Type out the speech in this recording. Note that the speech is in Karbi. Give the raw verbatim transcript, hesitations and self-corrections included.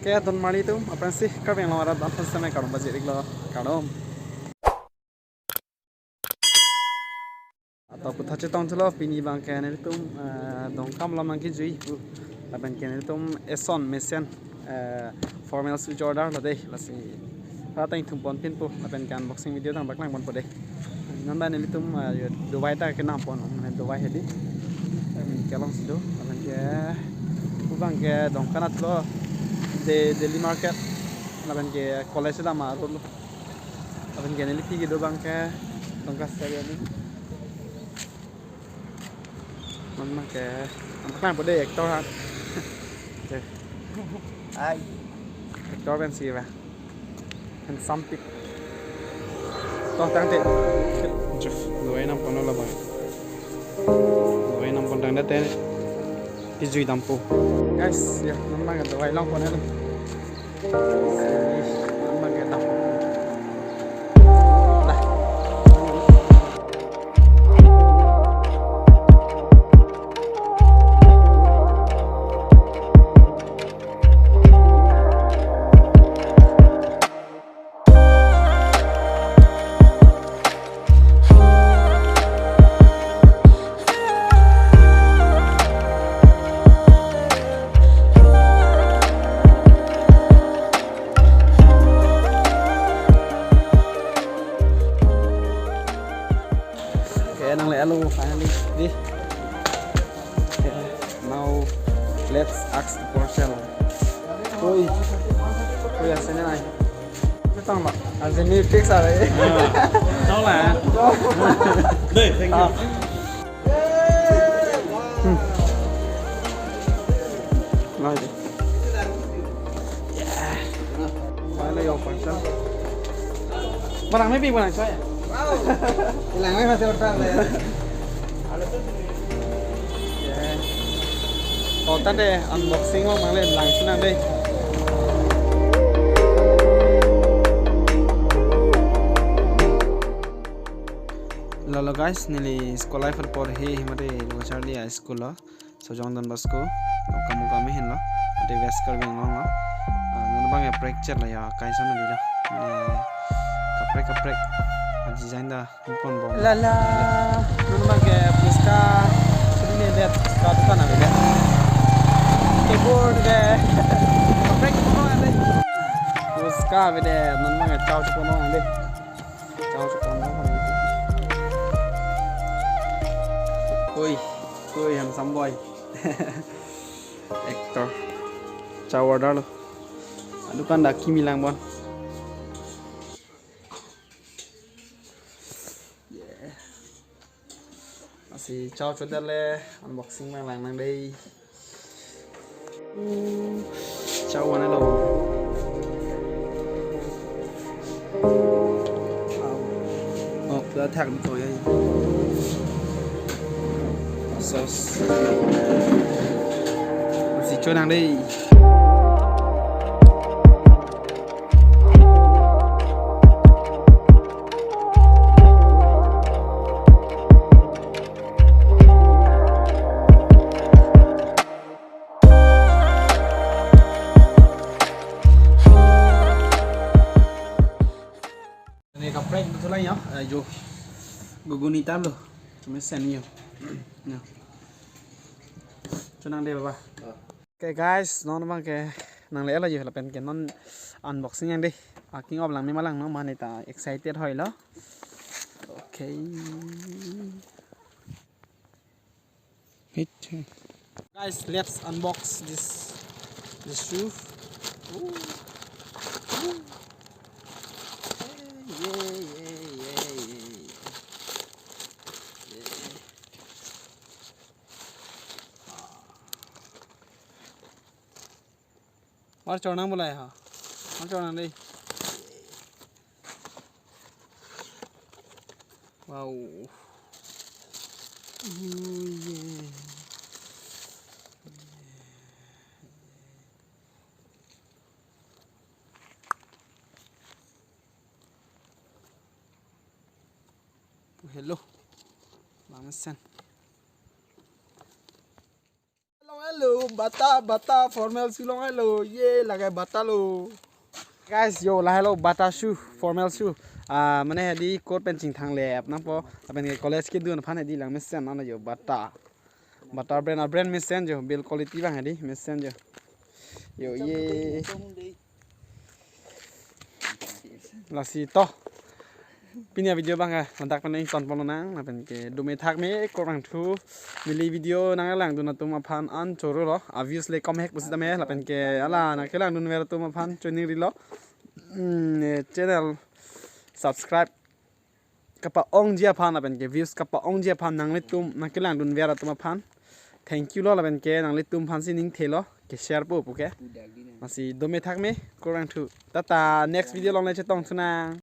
Ke don marli atum, aphrangsi Karbi Anglong arat aphan seme kardom pajir-iklo, kardom. Ato puthot chetong thulo, pini abangke nelitum, eh, Dongkamlong nangkejui pu. Lapen ke nelitum eson mesen, eh, formal shoes order lo dei, lasi rat ta ingthum ponpinpo, lapen ke unboxing video ta nangpaklangponpo dei. Non abang nelitum, eh, Dubai ta kenangpon, mane Dubai hedi. Em, kelongsi do, lapen ke pu abangke Dongka natlo, de Daily Market, lapen ke college dam arlo. Lapen ke neli phi kedo abangke Dongka Stadium ni. Non abangke, nangpaklangpo dei actor ha. Oke. Hai. Actor pensi ba. Handsome pic. To tangte. Chuf, Dubai nangponlo abang. Dubai nangpon tangdet te kejui dampo. Guys, ya, non abangke Dubai longpon lo. Okay, nangle-etlo finally. Dei. Okay, now let's ask the parcel. Oi. Oi, ase ne nai? Tang ma. Ase ne fix ave. Ah, tang la. Dei, thank you. Ah. Hmm. Nai dei. Mana yang pansel? Barang ni pi barang saya. Wow. Ilang ni masih utang ya. Oh, tangte unboxing abang nangle langsun nang dei. Lalo guys, neli school life apor he mate lo charli a school lo. Sojong Don Bosco, Dongkamukam ahin lo, ate West Karbi Anglong lo. Ah, non abangke prekchek lo ya, kaisa neli lo. Mane kaprek kaprek, a design ta nipon bom. Lala, non abangke Puska, sini dei Puska dukan avedet. Keyboard ke, kaprek kaprek avedet. Puska avedet, non abangke chow chepon avedet. Chow chepon avedet. Oi, oi, handsome boy. Actor. Chow order lo. Adukan dak kimi lang bon. Yeah. Lasi chow chodet le unboxing lang lang nang dei. Chow wana lo. Oh, dah thak ni ko ya. Sauce. Lasi chow nang dei. Ini kaprek betul ya. Eh, jo. Gugu ni tam lo. Cuma sen yo. Ya. Chow nang dei baba. Oh. Okay guys, non abangke nangle-etlo yo lapen ke non unboxing nang dei. Aking op lang me ma lang non mane ta excited hoi lo. Okay. Wait. Guys, let's unbox this this shoe. Ooh. Ooh. Hey, yeah, yeah, yeah, yeah. Yeah. Mar chornang bolai ha. Mar chornang dei. Wow. Oh, yeah. Hello. Langsen. Hello, hello. Bata, Bata formal shoe long-elo. Ye, lagai Bata lo. Guys, yo, lahelo Bata shoe, formal shoe. Ah, mane hedi coat pen chingthang le apnangpo. Lapen ke college kedun aphan hedi lang mesen ano yo Bata. Bata brand, a brand mesen jo, bill quality abang hedi mesen jo. Yo, ye. Lasi to. Pini a video abang ke ladak pen ingtonpon lonang, lapen ke dome thakme, kurvangthu. Neli video nanglangdun atum aphan an choro lo, a views le kom hek pusitame, lapen ke hala nangkelangdunver atum aphan choningrilo. Hmm, eh, channel subscribe kapa-ongji aphan lapen ke views kapa-ongji aphan nanglitum nangkelangdunver atum aphan thank you lo, lapen ke nanglitum aphansi ning thelo ke share po puke. Lasi dome thakme, kurvangthu. Tata, next video along le chetongthunang.